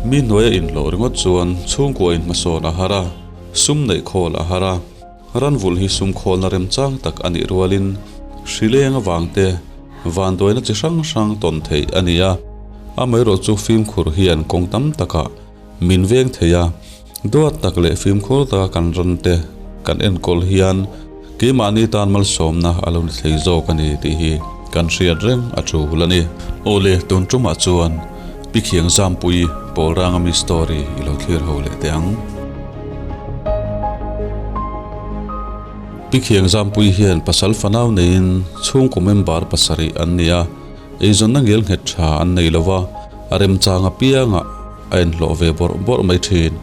Mi hnuaia inhlawh ringawt chuan chhungkua inhmasawn a har a, sum neih khawl a har a. Ranvulh hi sum khawlna remchang tak a nih rualin hrileng avangte vanduaina chi hrang hrang tawn theih a ni a. Amaherawhchu fimkhur hian kawng tam takah min veng thei a, duat tak leh fimkhur taka kan rante kan enkawl hian keimahni tan malsawmna a lo ni thei zawk a ni tih hi kan hriat reng a tul a ni. Awle, tun tumah chuan Pi Khiang Zampui Pawl Ranga mi story i lo thlir ho leh teh ang. Pi Khiang Zampui hian pasal fanau neiin chhungkaw member pasarih an ni a, Eizawnna ngel nghet tha an nei lo va, a remchang apiangah a inhlawh ve bawrh bawrh mai thin.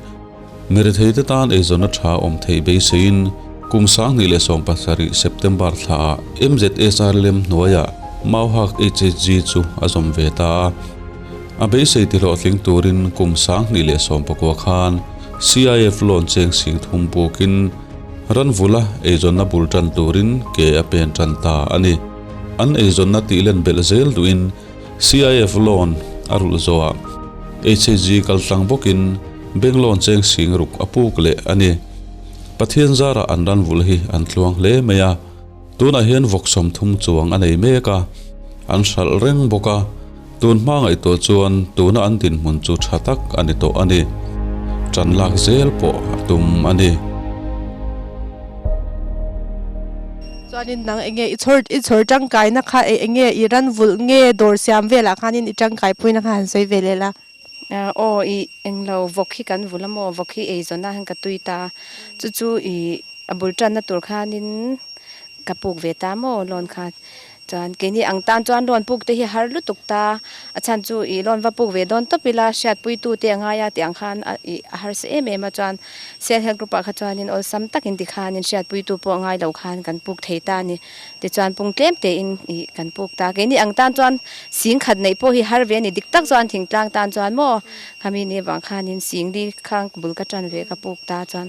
Miretheite tan eizawnna tha awm theih beiseiin kum 2017 September thlaah MZSRLM hnuaiah Mauhak HHG chu a zawm ve ta a. A beisei tihlawhtling turin kum 2019 khan CIF loan cheng sing thum bukin ranvula eizawnna bul tan turin ke a pen tan ta a ni. An eizawnna tih len belh zel duhin CIF loan a rulh zawhah HHG kal tlang bawkin bank loan cheng sing ruk a puk leh a ni. Pathian zarah an ran vulh hi an tluang hle mai a, tunah hian vawk 30 chuang a nei mek a, an hralh reng bawk a, tun hma ngaihtuah chuan tuna an dinhmun chu tha tak a ni tawh a ni. Tan lak zel pawh a tum a ni. Chuanin nang enge i chhawr i chhawr tangkaina kha e enge i ran vulh nge dawr siam velah khanin i tangkai puina kha han sawi ve leh la. Aw i englo vawk hi kan vulh a maw vawk hi eizawn a han ka tui ta chu chu i a bul tanna tur khanin ka puk ve ta maw loan kha. Chuan keini ang tan chuan loan puk te hi har lutuk ta, a chhan chu ih loan va puk ve dawn tawp ila hriatpuitu te a ngai a tih ang khan a ih a harsa em em a chuan self help group ah kha chuanin awlsam takin tikhanin hriatpuitu pawh a ngai lo khan kan puk thei ta a ni. Tichuan pung tlem tein ih kan puk ta. Keini ang tan chuan sing khat neih pawh hi har ve a ni dik tak chuan thingtlang tan chuan maw khami ni avang khanin sing li kha bul ka tan ve ka puk ta chuan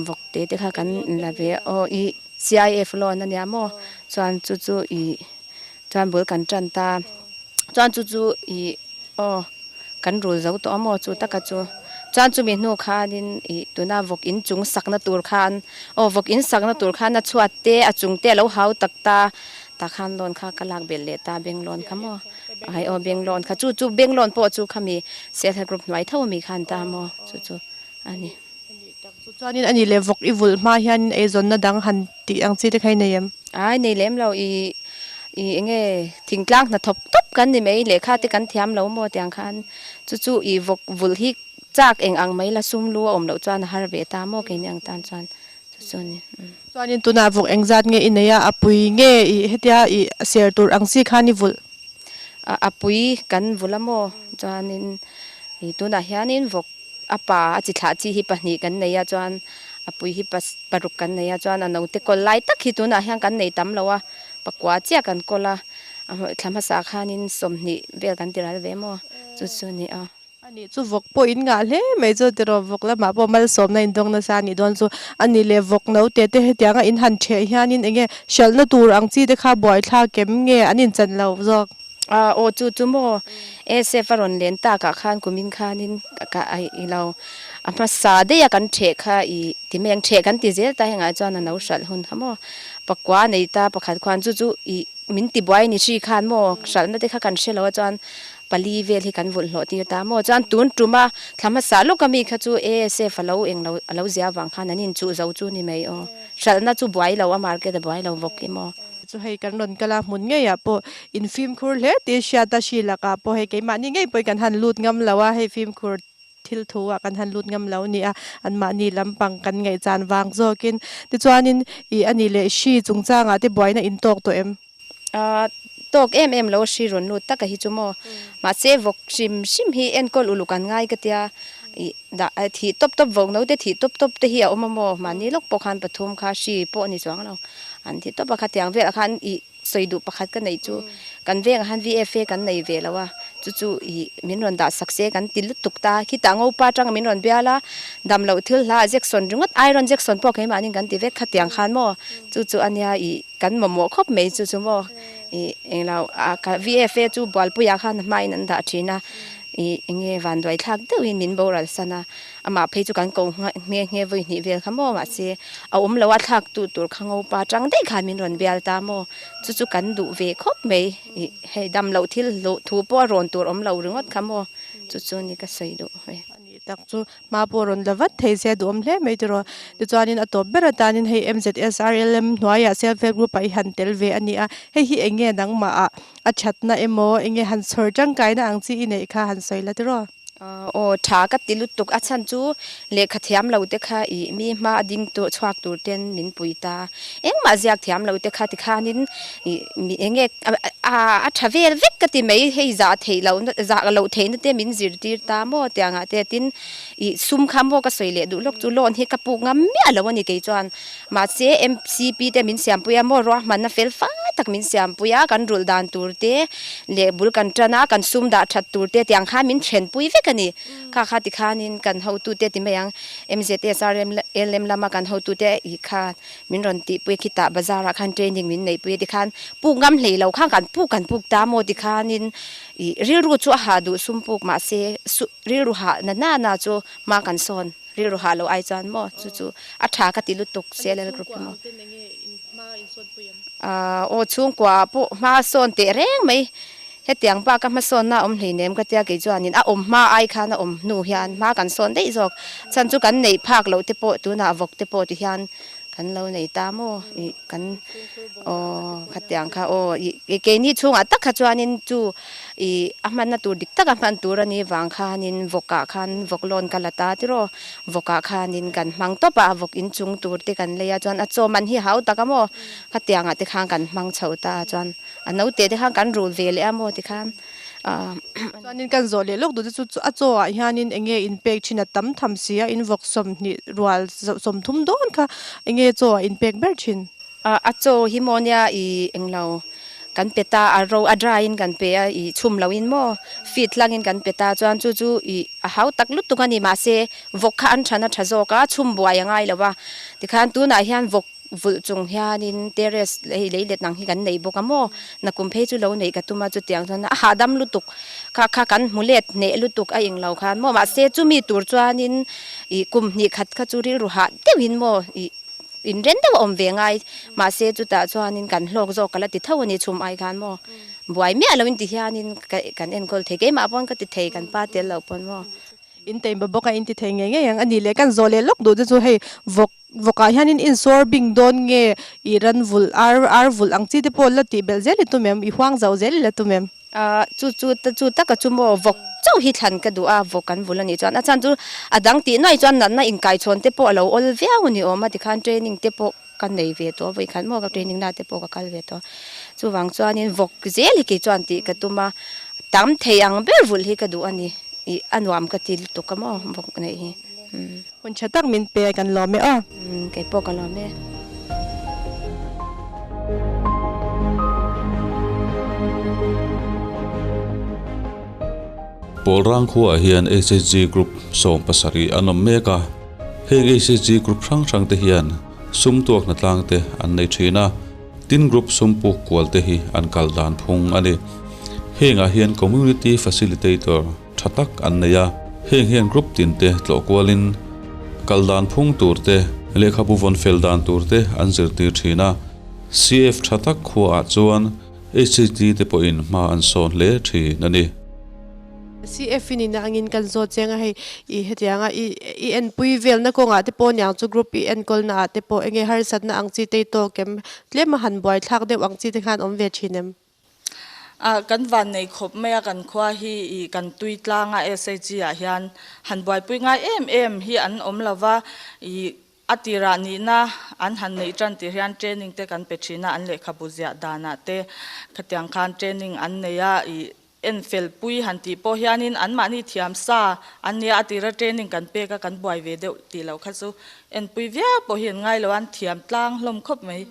vawk te te kha kan la ve aw ih. CIF loan a nia maw? Chuan chu chu ih chuan bul kan tan ta. Chuan chu chu ih aw kan rul zo tawh a maw chu taka chu. Chuan chumi hnu khanin ih tuna vawk in chung sakna tur khan aw vawk in sakna tur khan a chhuat te a chung te a lo hau tak ta. Tah khan loan kha ka lak belh leh ta bank loan kha maw? Ai aw bank loan kha chu chu bank loan pawh chu khami self help group hnuai tho ami khan ta maw chu chu a ni. Chuanin a nih leh vawk i vulh hma hianin eizawnna dang han tih ang chi te kha i nei em? Ai nei lem lo, i i enge thingtlang hna thawp tawp kan ni mai, lehkha te kan thiam lo maw tiang khan chu chu i vawk vulh hi chak eng ang mai la sum lu a awm loh chuan a har ve ta maw keini ang tan chuan chu chu a ni. Chuanin tunah vawk engzat nge i nei a, a pui nge i hetia i ser tur ang chi khan i vulh? A pui kan vulh a maw chuanin i tunah hianin vawk A pa a chi thlah chi hi pahnih kan nei a chuan a pui hi paruk kan nei a chuan a naute kawl lai tak hi tunah hian kan nei tam lo a pakua chiah kan kawl a thla hmasa khanin 20 vel kan ti ral ve maw chu chu a ni a. A nih chu vawk pawh in ngah hle mai chu tiraw vawk lamah pawh malsawmna in dawng nasa a nih dawn chu a nih leh vawk naute te hetianga in han ṭheh hianin eng nge hralhna tur ang chi te kha buaithlak kem nge an inchan lo zawk. Aw chu chu maw ASF a rawn len takah khan kumin khanin ka i lo a hmasa daih a kan ṭheh kha i ti mai ang ṭheh kan ti zel ta hengah chuan a no hralh hun kha maw pakua a nei ta pakhat khuan chu chu i min ti buai ni hri khan maw hralhna te kha kan hre lo a chuan pali vel hi kan vulh hlawh tir ta maw chuan tun tuma thla hmasa lawk ami kha chu ASF a lo eng lo a lo zia avang khan an inchuh zo chu ni mai aw hralhna chu buai lo a market a buai lo bawk i maw. Chu hei kan rawn kal a, hmun ngeiah pawh in fimkhur hle tih hriat a, hri lakah pawh hei keimahni ngei pawhin kan han lut ngam lo a, hei fimkhur thil thu ah kan han lut ngam lo a ni a, anmahni lampang kan ngaihchan vang zawkin. Tichuanin ih a nih leh hri chungchangah te buaina in tawk tawh em? Ahh tawk em em lo hri rawn lut taka hi chu maw. Mahse vawk hrim hrim hi enkawl uluk an ngai ka tia, ih dah thih tawp tawp vawk naute thih tawp tawp te hi a awm a maw, mahni lawk pawh khan pathum kha hri pawh a ni chuang lo. An ti tawp a, khatiang velah khan ih sawi duh pakhat ka neih chu kan vengah khan VFA kan nei ve lo a, chu chu ih min rawn dah sak se kan ti lutuk ta, khitah ngopa atanga min rawn bial a, dam loh thil hla ah Jackson ringawt iron Jackson pawh keimahni kan ti vek khatiang khan maw chu chu a nia ih kan mamawh khawp mai chu chu maw ih englo a VFA chu Bualpuiah khan a hmain an dah thin a. I enge vanduai thlak deuhin min boral san a, amah phei chu kan ko nghe nghe vawi hnih vel kha maw mahse a awm lo a thlak tu tur kha ngopa tang daih khan min rawn bial ta maw chu chu kan duh ve khawp mai i hei dam loh thil hluh thu pawh a rawn tur awm lo ringawt kha maw chu chu ni ka sawi duh ve. Ani tak chu hma pawh rawn la vat thei se duhawm hle mai tiraw. Tichuanin a tawp ber atanin hei MZSRLM hnuaiah self help group ah i han tel ve a ni a, hei hi eng nge nangmah ah A thatna emaw enge han chhawr tangkaina ang chi i neih kha han sawi la tiraw? Aw tha ka ti lutuk a chhan chu lehkha thiam lo te kha ih mi hma a ding tawh chhuak tur ten min pui ta engmah ziak thiam lo te kha tikhanin ih mi enge a tha vel vek ka ti mai hei zah theih loh na zah loh theihna te min zirtir ta maw tiang ah te tin ih sum kha maw ka sawi leh duh lawk chu loan hi ka puk ngam miah lo a ni kei chuan. Mahse, MCP te min siampui a maw, ruahmanna fel fai tak min siampui a, kan rulh dan tur te leh bul kan tan a, kan sum dah that tur te tiang khan min thenpui vek a ni. Kha kha tikhanin kan hotute ti mai ang, MZSRLM lama kan hotute ih kha min rawn tihpui a, khitah bazar ah khan training min neihpui a tikhan puk ngam hlei lo khan kan puk kan puk ta maw tikhanin ih rilru chu a hah duh sum puk mahse rilru hah na na na chu hma kan sawn. Rilru hah lo ai chuan maw chu chu a tha ka ti lutuk CLL group hi maw. Aw chhungkua ah pawh hma sawn teh reng mai hetiang bak a hmasawnna a awm hleinem ka tia kei chuanin a awm hma ai khan a awm hnu hian hma kan sawn daih zawk chhan chu kan neih phak loh te pawh tunah vawk te pawh ti hian Kan lo nei ta maw ih kan aw khatiang kha aw ih keini chhungah tak kha chuanin chu ih a hmanna tur dik taka hman tur a nih vang khanin vawkah khan vawk lawn ka la ta tiraw vawkah khanin kan hmang tawp a vawk inchung tur te kan lei a chuan a chaw man hi hau tak a maw khatiangah te khan kan hmang chho ta a chuan a naute te khan kan rul ve leh a maw tikhan. Chuanin kan zawh leh lawk duh te chu a chaw ah hianin eng nge inpek thin a tam tham si a, in vawk 20 rual 30 dawn kha eng nge chaw ah inpek ber thin? A chaw hi maw nia i englo kan pe ta a ro a dry in kan pe a i chhum lo in maw feed hlang in kan pe ta chuan chu chu i a hau tak lutuk a ni mahse vawk kha an than a tha zawk a chhum buai a ngai lo a tikhan tunah hian vawk Vulh chung hianin terrace hei lei let ang hi kan nei bawk a maw? Nakum phei chu lo neih ka tum a, chutiang chuan a hahdam lutuk kha kha kan hmu let hneh lutuk a eng lo khan maw? Mahse chumi tur chuanin ih kum hnih khat kha chu rilru hah deuhin maw ih inren deuh a awm ve ngai mahse chutah chuanin kan hlawk zawk ka la ti tho a ni chhum ai khan maw? Buai miah loin ti hianin kan enkawl thei keimah pawn ka ti thei kan pa tel loh pawn maw? In teimba bawk a in ti thei ngei ngei ang a ni leh kan zawh leh lawk duh te chu hei vawk vawkah hian in insawr bing dawn nge i ran vulh ar ar vulh ang chi te pawh la tih belh zel i tum em i huang zauh zel i la tum em. Ahh chu chu ta chu taka chu maw vawk chauh hi thlan ka duh a vawk kan vulh a nih chuan a chhan chu a dang tih nuai chuan natna inkaichhawn te pawh a lo awl viau a ni awm a tikhan training te pawh ka nei ve tawh a vawikhat maw ka training na te pawh ka kal ve tawh chuvang chuanin vawk zel hi kei chuan tih ka tum a tam thei ang ber vulh hi ka duh a ni ih a nuam ka ti lutuk a maw vawk neih hi umm. Hun tha tak min pe kan lawm e aw. Umm kei pawh ka lawm e. Pawlrang khuaah hian HHG Group 70 an awm mek a. Heng HHG group hrang hrang te hian sum tuak hnatlang te an nei thin a, tin group sum puk kual te hi an kal dan phung a ni. Hengah hian Community Facilitator tha tak an nei a, heng hian group tin te tlawh kualin kal dan phung tur te, lehkhabu vawn fel dan tur te an zirtir thin a, CF tha tak khuaah chuan HHG te pawhin hma an sawn hle thin a ni. CF in in angin kan zawt cheng a hei i hetianga i i enpui velna kawngah te pawh niang chu group i enkawlna ah te pawh enge harsatna ang chi te i tawk em tlem a han buai thlak deuh ang chi te khan awm ve thin em? A kan van nei khawp mai a kan khua hi i kan tui tlang a SHG ah hian han buaipui ngai em em hi an awm lova i A tirah nihna an han neih tan tir hian training te kan pe thin a, an lehkhabu ziah danah te khatiang khan training an nei a, ih enfel pui han tih pawh hianin anmahni thiam sa an nia, a tira training kan pek a kan buai ve deuh tih loh kha chu enpui viau pawh hi an ngai lo a, an thiam tlang hlawm khawp mai.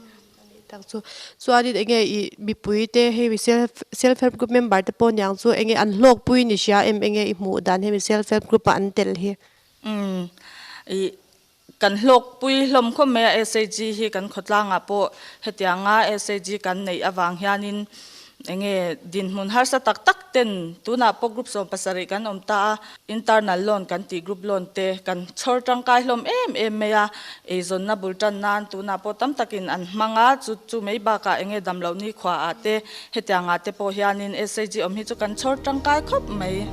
Tak chu chuanin enge ih mipui te hei mi self self help group member te pawh niang chu enge an hlawkpui ni hria em enge i hmuh dan hemi self help group ah an tel hi. Umm ih kan hlawkpui hlawm khawp mai a SHG hi kan khawtlangah pawh hetianga SHG kan neih avang hianin Enge dinhmun harsa tak tak ten tunah pawh group 70 kan awm ta a, internal loan kan tih group loan te kan chhawr tangkai hlawm em em mai a, eizawnna bul tan nan tunah pawh tam takin an hmang a, chu chu mai bakah enge damloh nikhua ah te hetiang ah te pawh hianin SHG awm hi chu kan chhawr tangkai khawp mai.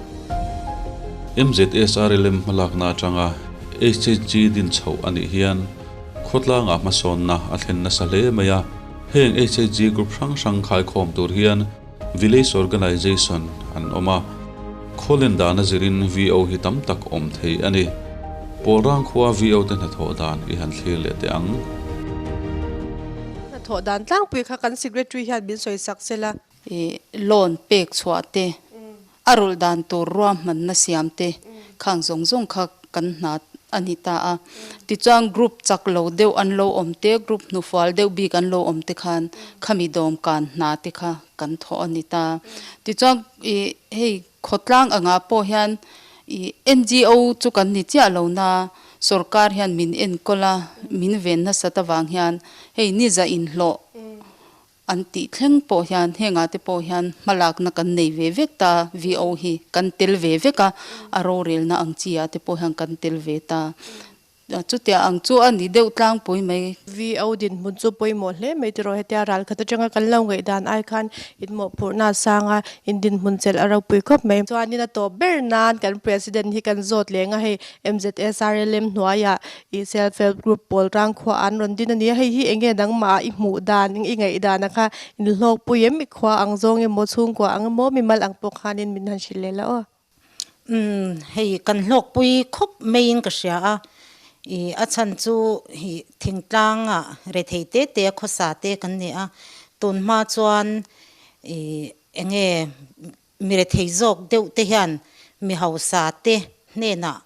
MZSRLM hmalakna atanga HHG din chhoh a nih hian khawtlangah hmasawnna a thlen nasa hle mai a. Heng HHG group hrang hrang khaikhawm tur hian Village Organization an awm a, khawlen dana zirin VO hi tam tak awm thei a ni. Pawlrang khua VO te hnathawh dan i han thlir leh teh ang. Hnathawh dan tlangpui kha kan Secretary hian min sawi sak sela. I loan pek chhuah te, a rulh dan tur ruahmanna siam te khang zawng zawng kha kan hna a ni ta a. Tichuan group chak lo deuh an lo awm te, group hnufual deuh bik an lo awm te khan khami dawmkan hna te kha kan thawh a ni ta. Tichuan i hei khawtlang angah pawh hian i NGO chu kan ni chiah lo na, sorkar hian min enkawl a, min ven nasat avang hian hei ni za inhlawh An tih thleng pawh hian hengah te pawh hian hmalakna kan nei ve vek ta, VO hi kan tel ve vek a, a rorelna ang chi ah te pawh hian kan tel ve ta. Chutiang ang chu a ni deuh tlangpui mai. VO dinhmun chu pawimawh hle mai tiraw hetia ral khat atanga kan lo ngaihdan ai khan inmawhphurhna a sang a, in dinhmun chelh a ropui khawp mai. Chuanin a tawp ber nan kan President hi kan zawt leng a, hei MZSRLM hnuaiah I self help group pawl rang khua an rawn din a ni a, hei hi enge nangmah i hmuh dan i ngaih dan a kha inhlawkpui em i khua ang zawng emaw chhungkua ang emaw mimal ang pawh khanin min han hrilh leh la aw. Umm hei kan hlawkpui khawp maiin ka hria a, i a chhan chu hi thingtlangah rethei te te a khawsa te kan ni a, tun hma chuan i enge Mi rethei zawk deuh te hian mi hausa te hnenah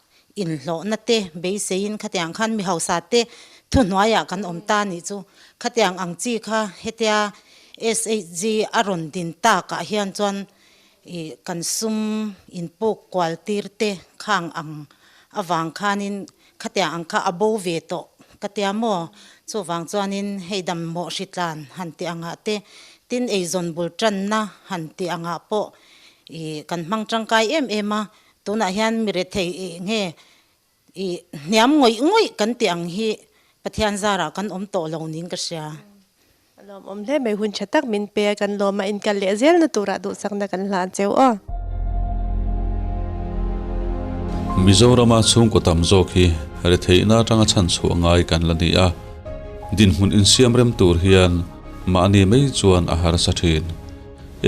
inhlawhna te beiseiin khatiang khan mi hausa te thuhnuaiah kan awm ta nih chu. Khatiang ang chi kha hetia SHG a rawn din takah hian chuan ih kan sum inpuk kual tir te khang ang avang khanin khatiang ang kha a bo ve tawh ka tia maw? Chuvang chuanin hei dam mawh hritlan han tih angah te, tin eizawn bul tanna han tih angah pawh ih kan hmang tangkai em em a, tunah hian mi rethei ih nge ih hniam ngawih ngawih kan tih ang hi Pathian zarah kan awm tawh lo niin ka hria. A lawmawm hle mai, hun tha tak min pe a, kan lawm a, inkal leh zelna turah duhsakna kan hlan cheu aw. Mizorama chhungkaw tam zawk hi retheihna atanga chhan chhuah ngai kan la ni a, dinhmun insiam rem tur hian mahni mai chuan a harsa thin.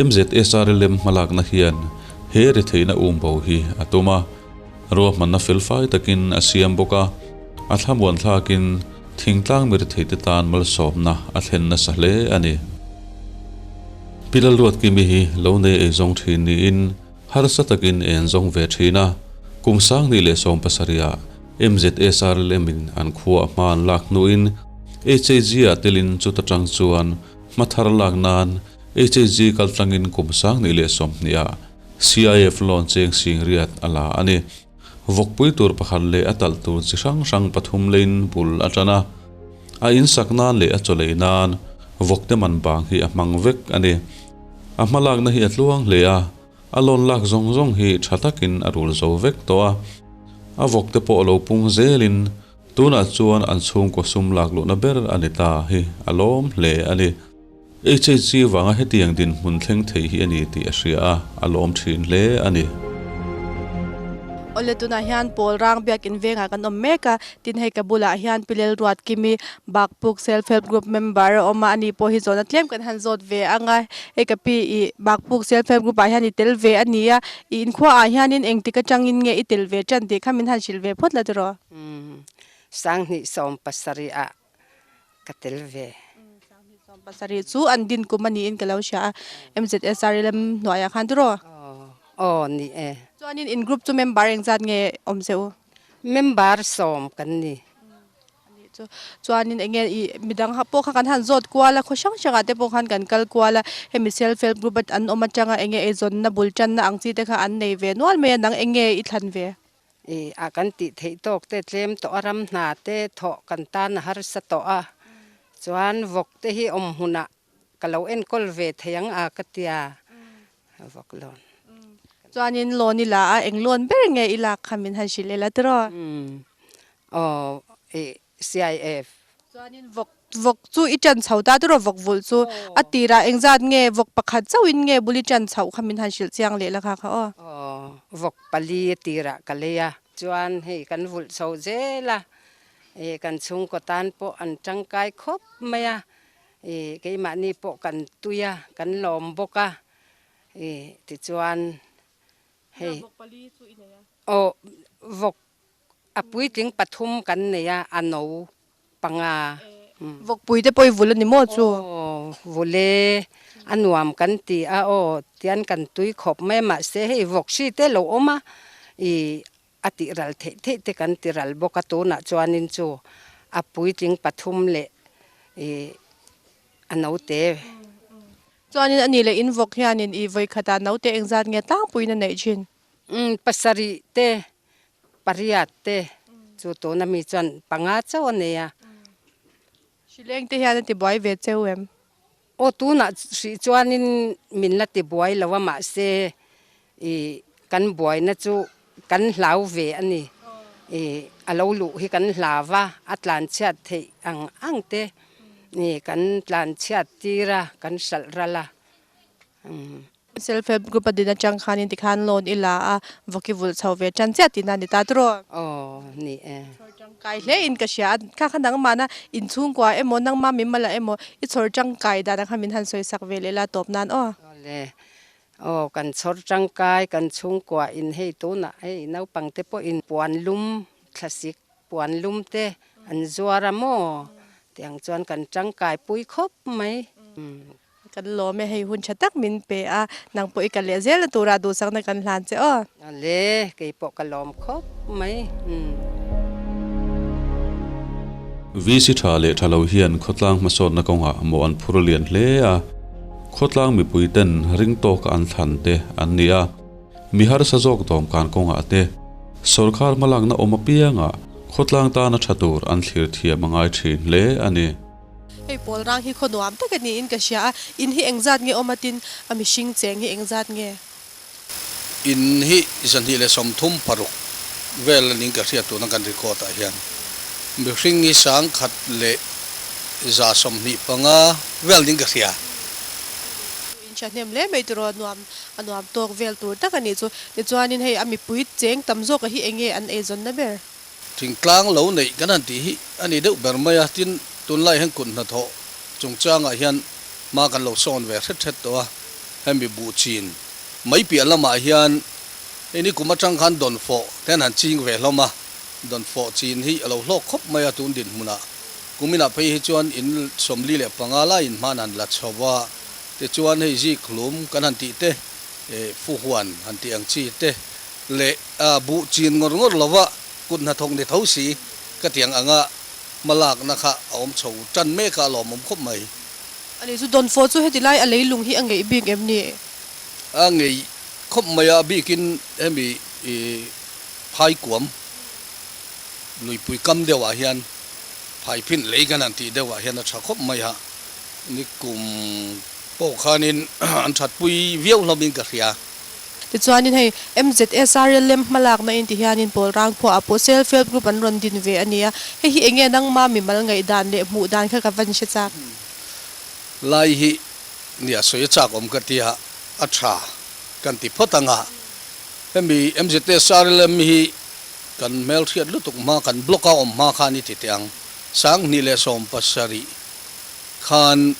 MZSRLM hmalakna hian he retheihna umbo hi a tum a, ruahmanna felfai takin a siam bawk a, a thlamuan thlakin Thingtlang mirtheite tan malsawmna a thlen nasa hle a ni. Pi Lalruatkimi hi lo nei ei zawng thin niin harsa takin en zawng ve thin a, kum 2017 ah MZSRLM in an khua hma an lak hnuin HAG ah telin chuta tang chuan hma thar lak nan HAG kaltlangin kum 2020 ah CIF loan cheng singriat a la a ni. Vawkpui tur pakhat leh a talh tur chi hrang hrang pathum leiin bul a tan a. A insak nan leh a chaw lei nan vawkte man bang hi a hmang vek a ni. A hmalakna hi a tluang hle a, a lawn lak zawng zawng hi tha takin a rul zo vek tawh a. A vawkte pawh lo pung zelin tunah chuan an chhungkaw sum lak luhna ber a ni ta hi a lawm hle a ni. HHG vanga hetiang dinhmun thleng thei hi a ni tih a hria a, a lawm thin hle a ni. Awle tunah hian pawl rang biakin vengah kan awm mek a, tin hei ka bulah hian Pilel Ruatkimi Bakpuk Self Help Group member a awm a, ani pawh hi zawhna tlem kan han zawt ve ang a, hei ka pi i Bakpuk Self Help Group ah hian i tel ve a ni a, i inkhua ah hianin engtik atangin nge i tel ve tan tih kha min han hrilh ve phawt la tiraw? 2017 ah Ka tel ve. 27 chu an din kum a niin ka lo hria a, MZSRLM hnuaiah khan tiraw? Aw, ni e. Chuanin in group chu member engzat nge awm che u? Member sawm kan ni. Anih chu. Chuanin enge i midang pawh kha kan han zawt kual a, khaw hrang hrangah te pawh khan kan kal kual a, hemi self help group an awm atanga enge eizawnna bul tanna ang chi te kha an nei ve nual mai a, nang enge i thlan ve? I a kan tih theih tawk te tlem tawh a, ram hna te thawh kan tan a harsa tawh a, chuan vawk te hi awm hmunah ka lo enkawl ve thei ang a ka tia vawk loan. Chuanin loan i la a, eng loan ber nge i lak kha min han hrilh ila tiraw? Aw i CIF. Chuanin vawk vawk chu i ṭan chho ta tiraw vawk vulh chu a tirah engzat nge vawk pakhat chauhin nge bul i ṭan chhoh kha min han hrilh chiang leh la kha kha aw. Aw vawk pali a tirah ka lei a, chuan hei kan vulh chho zel a, i kan chhungkaw tan pawh an tangkai khawp mai a, i keimahni pawh kan tui a, kan lawm bawk a, i tichuan hei aw vawk A puitling pathum kan nei a, a no panga. Vawkpui te pawh i vul a ni maw chu? Aw, vul e, a nuam kan ti a aw, tian kan tui khawp mai a, mahse hei vawk hri te lo awm a, i a tih ral theih theih te kan ti ral bawk a, tunah chuanin chu a puitling pathum leh i a note. Chuanin a nih leh in vawk hianin i vawikhatah note engzat nge tlangpuiin a neih thin? Umm pasarih te pariat te chu tuna mi chuan panga chauh a nei a. Hrileng te hian a tibuai ve cheu em? Aw tunah hrih chuanin min la tibuai lo a mahse ih kan buaina chu kan hlau ve a ni. Ih a lo luh hi kan hlau a, a tlanchhiat theih ang ang te ih kan tlanchhiat tir a, kan hralh ral a. Umm. Self help group a din atang khanin tikhan loan i la a, vawk i vulh chho ve tan chiah tihna a ni ta tiraw? Aw, ni e. Chhawr tangkai hle in ka hria a, kha kha nangmahna inchhungkua emaw nangma mimala emaw i chhawr tangkai dan ang kha min han sawi sak ve leh la tawp nan aw. Awle, aw kan chhawr tangkai kan chhungkua in hei tunah hei naupang te pawhin puan lum thlasik puan lum te an zuar a maw tiang chuan kan tangkai pui khawp mai. Kan lawm e, hei hun tha tak min pe a, nang pawh i kal leh zel na tura duhsakna kan hlan che aw. Awle, kei pawh ka lawm khawp mai. VC tha leh tha lo hian khawtlang hmasawnna kawngah mawh an phur lian hle a, khawtlang mipui ten ring tawka an thlan te an ni a, mi harsa zawk dawmkan kawngah te sawrkar hmalakna awm apiangah khawtlang tana tha tur an thlir thiam a ngai thin hle a ni. Hei pawl rang hi khaw nuam tak a niin ka hria a, in hi engzat nge awm atin a mihring cheng hi engzat nge? In hi 236 vel a niin ka hria tuna kan record ah hian mihring hi 1125 vel niin ka hria. In thahnem hle mai tiraw nuam a nuam tawk vel tur tak a nih chu. Tichuanin hei a mipui cheng tam zawk a hi enge an eizawnna ber? Thingtlang lo neih kan han tih hi a ni deuh ber mai a, tin tunlai hian kut hnathawh chungchangah hian hma kan lo sawn ve hret hret tawh a, hemi buh chin mai piah lamah hian hei ni kum atang khan dawnfawh te an han ching ve hlawm a, dawnfawh chin hi a lo hlawk khawp mai a tun dinhmunah kuminah phei hi chuan in 45 laiin hman han la chho va, tichuan hei zik hlum kan han tih te, fuhuan han tih ang chi te leh buh chin ngawr ngawr lova kut hnathawk ni tho si ka tiang anga hmalakna kha a awm chho tan mek a, a lawmawm khawp mai. Ani chu dawnfawh chu heti lai a leilung hi a ngeih bik em ni? A ngeih khawp mai a, a bikin hemi phaikuam luipui kam deuhah hian phaiphinh lei kan han tih deuhah hian a tha khawp mai a, nikum pawh khanin an thatpui viau hlawmin ka hria. Tichuanin hei MZSRLM hmalakna in ti hianin pawl rang khuaah pawh Self Help Group an rawn din ve a ni a, hei hi enge nangma mimal ngaihdan leh hmuh dan kha ka van hre chak. Lai hi nia sawi a chak awm ka tia a tha kan ti phawt ang a, hemi MZSRLM hi kan hmelhriat lutuk hma kan block a awm hma khan i ti teh ang, 2017 khan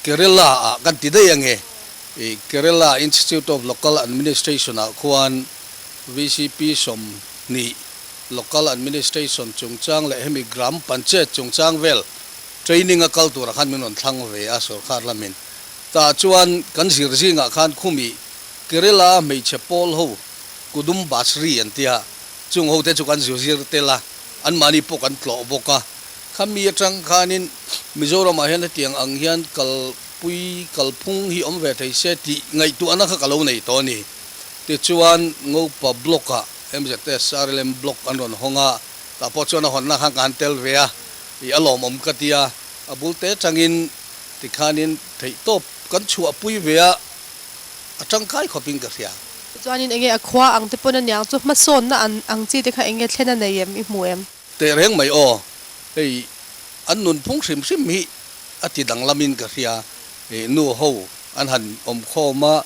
Kerala ah kan ti daih ange. I Kerala Institute of Local Administration ah khuan vcp 20 Local Administration chungchang leh hemi Gram Panchayat chungchang vel training a kal turah khan min rawn thlang ve a sorkar lamin. Tah chuan kan zir zingah khan khumi Kerala hmeichhe pawl ho Kudum Basri an tia chung ho te chu kan zir zir tel a, anmahni pawh kan tlawh bawk a. Khami atang khanin Mizoramah hian hetiang ang hian kal Pui kalphung hi awm ve thei se tih ngaihtuahna kha ka lo nei tawh a ni. Tichuan, Ngopa Block-ah MZSRLM Block an rawn hawng a, tah pawh chuan a hawnna khan ka han tel ve a, ih a lawmawm ka ti a, a bul te changin. Tikhanin theihtawp kan chhuahpui ve a, a tangkai khawpin ka hria. Chuanin enge a khua ang te pawn aniang chu hmasawnna an ang chi te kha enge thlen a nei em i hmu em? Teh reng mai aw, hei an nunphung hrim hrim hi a ti danglamin ka hria. Nu ho an han awm khawm a,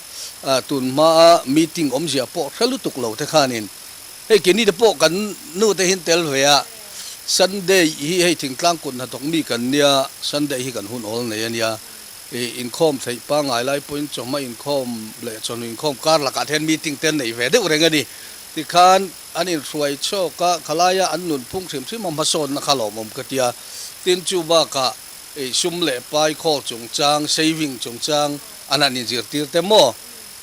tun hmaa meeting awmzia pawh hre lutuk lo te khanin Hei keini te pawh kan nu te hian tel ve a, Sunday hi hei thingtlang kut hnathawk mi kan nia, Sunday hi kan hun awl nei a nia, ih inkhawm theih pangngai lai pawhin chawhma inkhawm leh chawhnu inkhawm kar lakah te hian meeting te an nei ve deuh reng a ni. Tikhan an inhruai chhawk a, khalaia an nunphung hrim hrim a hmasawnna kha lawmawm ka tia. Tin chu bakah ih sum leh pai khawl chungchang, saving chungchang an han inzirtir te maw?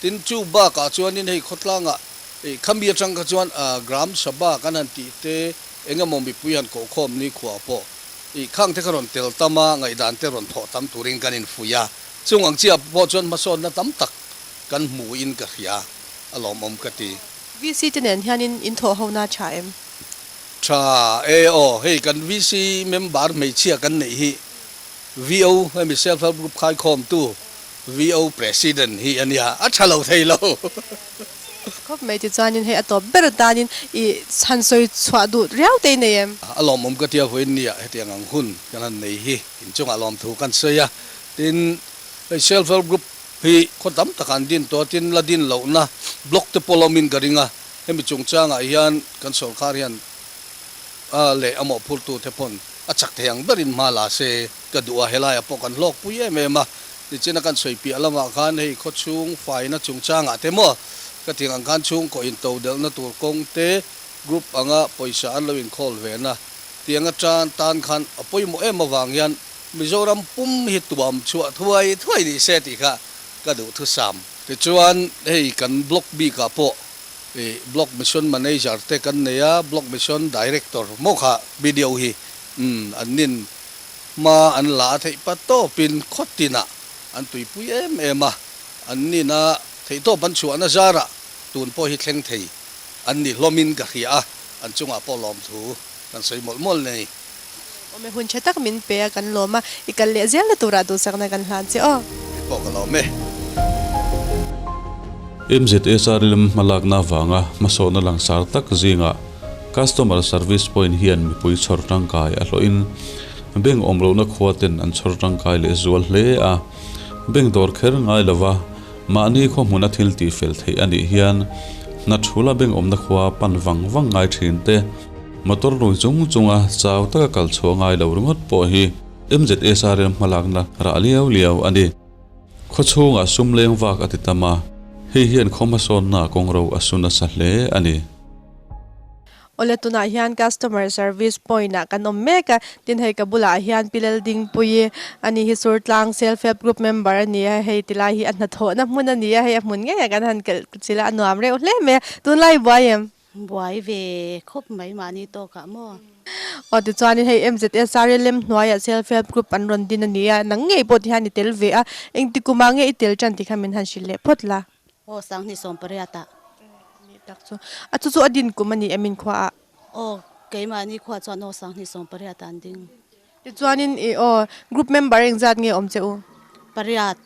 Tin chu bakah chuanin hei khawtlangah Ih khami atang kha chuan Gram Sabha kan han tih te eng emaw mipui han kohkhawm ni khuah pawh ih khang te kha rawn tel tam a, ngaihdan te rawn thawh tam turin kan infuih a. Chung ang chiah pawh chuan hmasawnna tam tak kan hmu in ka hria a lawmawm ka ti. VC te nen hianin in thawh ho na tha em? Tha e aw, hei kan VC member hmeichhia kan neih hi VO hemi Self Help Group khaikhawmtu VO President hi a nia, a tha lo thei lo. Khawp mai tichuanin hei a tawp ber atanin i chhan sawi chhuah duh riau te i nei em? A lawmawm ka tia vawiin nia hetiang ang hun kan han nei hi inchungah lawmthu kan sawi a, tin hei Self Help Group hi khaw tam takah an din tawh a, tin la din lohna block te pawh lawmin ka ring a, hemi chungchangah hian kan sorkar hian a leh a mawhphurtu te pawn a chak thei ang berin hma la se ka duh a, helaiah pawh kan hlawkpui em em a, Nichina kan sawi piah lamah khan hei khawchhung faina chungchangah te maw ka tih ang khan chhungkaw into delhna tur kawng te group anga pawisa an lo inkhawl ve na tiang atan tan khan a pawimawh em avang hian Mizoram pum hi tuam chhuah thuai thuai ni se tih kha ka duh thusam. Tichuan hei kan block bikah pawh ih block mission manager te kan nei a, block mission director maw kha video hi umm an nin Hma an la a theih pa tawpin khaw tinah an tuipui em em a, an nina theihtawp an chhuahna zarah tun pawh hi thleng thei an ni hlawmin ka hria a, an chungah pawh lawmthu kan sawi mawlh mawlh nei. Awm e, hun tha tak min pe a, kan lawm a, i kal leh zelna turah duhsakna kan hlan che aw. Kei pawh ka lawm e. MZSR lem hmalakna avanga hmasawhna langsar tak zingah Customer Service Point hian mipui chhawr tangkai a hlawhin bank awm lohna khua ten an chhawr tangkai leh zual hle a. Bank dawr kher ngai lova mahni khaw hmuna thil tih fel theih a nih hian hna thula bank awmna khua pan vang vang ngai thin te, motor rui chung chunga chau taka kal chhuah ngai lo ringawt pawh hi MZSRM hmalakna rah liau liau a ni. Khaw chhungah sum leng vak a ti tam a, hei hian khaw hmasawnna kawngro a su nasa hle a ni. Awle tunah hian customer service point ah kan awm mek a, tin hei ka bulah hian Pi Laldingpuii a ni hi Surtlang Self Help Group member a ni a, hei tilai hi a hnathawhna hmun a ni a, hei a hmun ngeiah kan han kelh chilh a, a nuam reuh hle mai a, tunlai buai em? Buai ve khawp mai mahni tawkah maw? Aw tichuanin hei MZSR lem hnuaiah Self Help Group an rawn din a ni a, nang ngei pawh tihian i tel ve a, engti kumah nge i tel tan tih kha min han hrilh leh phawt la. Aw 2018 ah. Ni tak chu. A chu chu a din kum a ni em inkhua ah? Aw keimahni khua chuan aw 2018 ah an ding. Tichuanin i aw group member engzat nge awm che u? Pariat.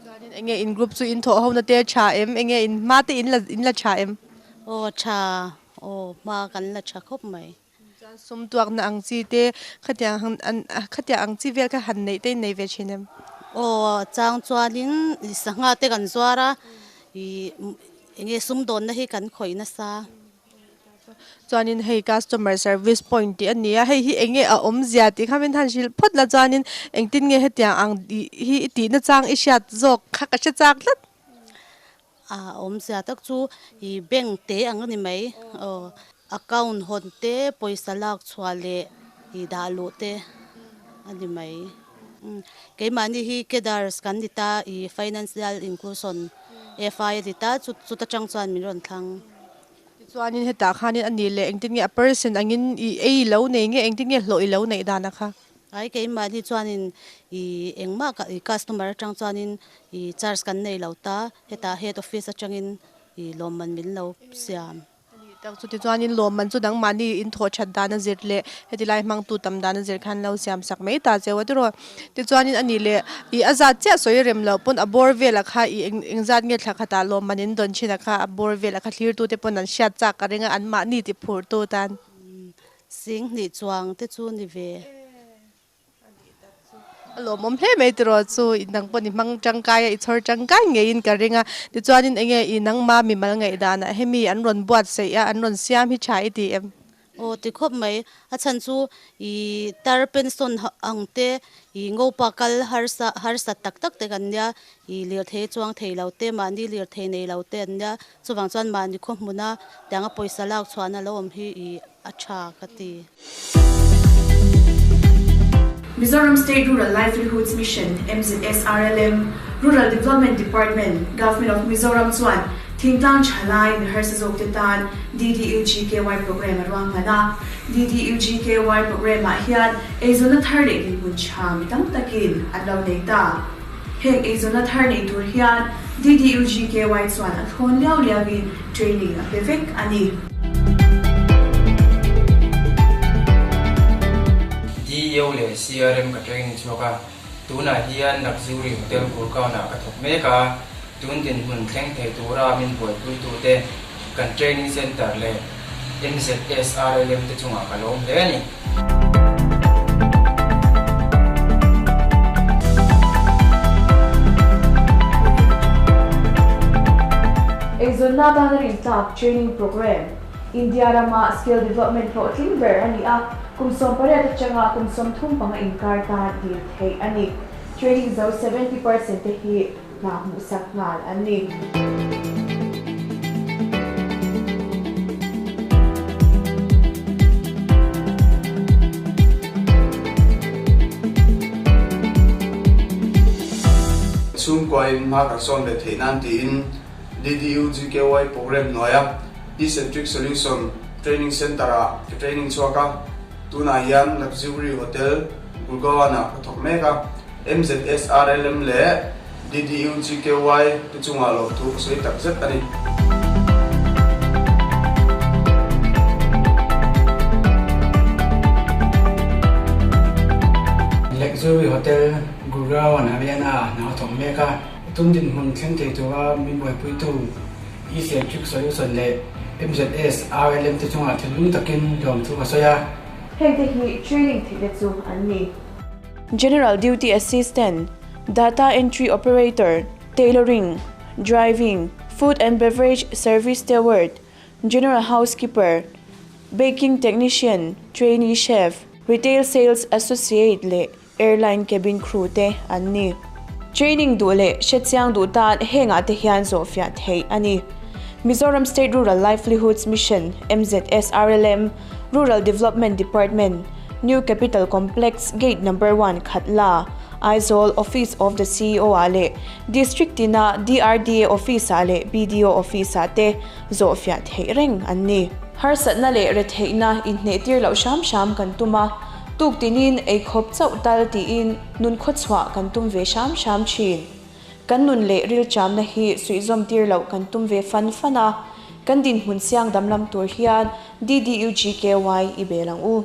Chuanin enge in group chu in thawh ho na te tha em? Enge in hma te in la in la tha em? Aw tha aw hma kan la tha khawp mai. Chuan sum tuakna ang chi te khatiang han an khatiang ang chi vel kha han neih te in nei ve thin em? Aw chang chuanin sangha te kan zuar a ih enge sumdawnna hi kan khawih nasa. Chuanin hei customer service point tih a ni a, hei hi eng nge a awmzia tih kha min han hrilh phawt la chuanin engtin nge hetiang ang tih hi i tihna chang i hriat zawk kha ka hre chak tlat. A awmzia tak chu i bank te ang a ni mai aw, account hawn te pawisa lak chhuah leh i dah luh te a ni mai. Keimahni hi cadres kan ni ta i financial inclusion FI a ni ta chuta tang chuan min rawn thlang. Tichuanin hetah khanin a nih leh engtin nge a person angin i ei lo nei nge engtin nge hlawh i lo neih dan a kha? Ai keimahni chuanin i engmah ka i customer atang chuanin i charge kan nei lo ta, hetah head office atangin i lawmman min lo siam. Tak chu tichuanin lawmman chu dangmahni in thawh that dan a zir leh heti lai hmangtu tam dan a zir khan lo siam sak mai ta cheu a tiraw. Tichuanin a nih leh ih a zat chiah sawi rem loh pawn a bawr velah kha ih eng engzat nge thla khatah lawmman in dawn thin a kha a bawr velah kha thlirtu te pawn an hriat chak ka ring a anmahni ti phurtu tan. Sing hnih chuang te chu ni ve. A lawmawm hle mai tiraw chu i nang pawh ni hmang tangkai a i chhawr tangkai ngeiin ka ring a tichuanin enge i nangma mimal ngaihdanah hemi an rawn buatsaih a an rawn siam hi tha i ti em? Aw ti khawp mai a chhan chu i tar pension ang te i ngopa kal harsa harsat tak tak te kan nia i lirthei chuang thei lo te mahni lirthei nei lo te an nia chuvang chuan mahni khaw hmuna tianga pawisa lak chhuahna lo awm hi i a tha ka ti. Mizoram State Rural Livelihoods Mission, MZSRLM, Rural Development Department, Government of Mizoram chuan thingtlang thalai mi harsa zawkte tan DDUGKY programme a ruahman a. DDUGKY programme ah hian eizawnna thar leh dinhmun tha mi tam takin an lo nei ta. Heng eizawnna thar nei tur hian DDUGKY chuan a thlawn liau liauin training a pe vek a ni. DEO leh CRM ka training chhuak a, tunah hian Luxury Hotel Gurgaon-ah ka thawk mek a, tun dinhmun thleng thei tura min buaipuitute kan training centre leh MZSRLM te chungah ka lawm hle a ni. Eizawnna atana rintlak training programme, India rama skill development hlawhtling ber a ni a, kum 18 atanga kum 35 inkar tan dil theih a ni. Training zo 70% te hi hna hmuhsak nghal an ni. Chhungkuain hma kan sawn ve theih nan tiin DDUGKY programme hnuaia Ecentric Solution Training Centre-ah ka training chhuak a, tunah hian Luxury Hotel Gurgaon-ah ka thawk mek a. MZSRLM leh DDUGKY te chungah lawmthu ka sawi tak zet a ni. Luxury Hotel Gurgaon Haryana hna a thawk mek a, tum dinhmun thleng thei tura min buaipuitu Ecentric Solution leh MZSRLM te chungah thinlung takin lawmthu ka sawi a. Hengte hi training theihna chu an ni. General Duty Assistant, Data Entry Operator, Tailoring, Driving, Food and Beverage Service Steward, General Housekeeper, Baking Technician, Trainee Chef, Retail Sales Associate leh Airline Cabin Crew te an ni. Training duh leh hrechiang duh tan hengah te hian zawhfiah theih a ni. Mizoram State Rural Livelihoods Mission, MZSRLM, Rural Development Department, New Capital Complex, Gate Number One, Khatla, Aizawl, Office of the CEO ah leh District tina DRDA Office ah leh BDO Office ah te zawhfiah theih reng an ni. Harsatna leh retheihna inhnehtir loh hram hram kan tum a, tuk tinin eikhawp chauh tal tiin nun khawchhuah kan tum ve hram hram thin. Kan nun leh rilṭamna hi suihzawm tir loh kan tum ve fan fan a, kan dinhmun siang damlam tur hian DDUGKY i bel ang u.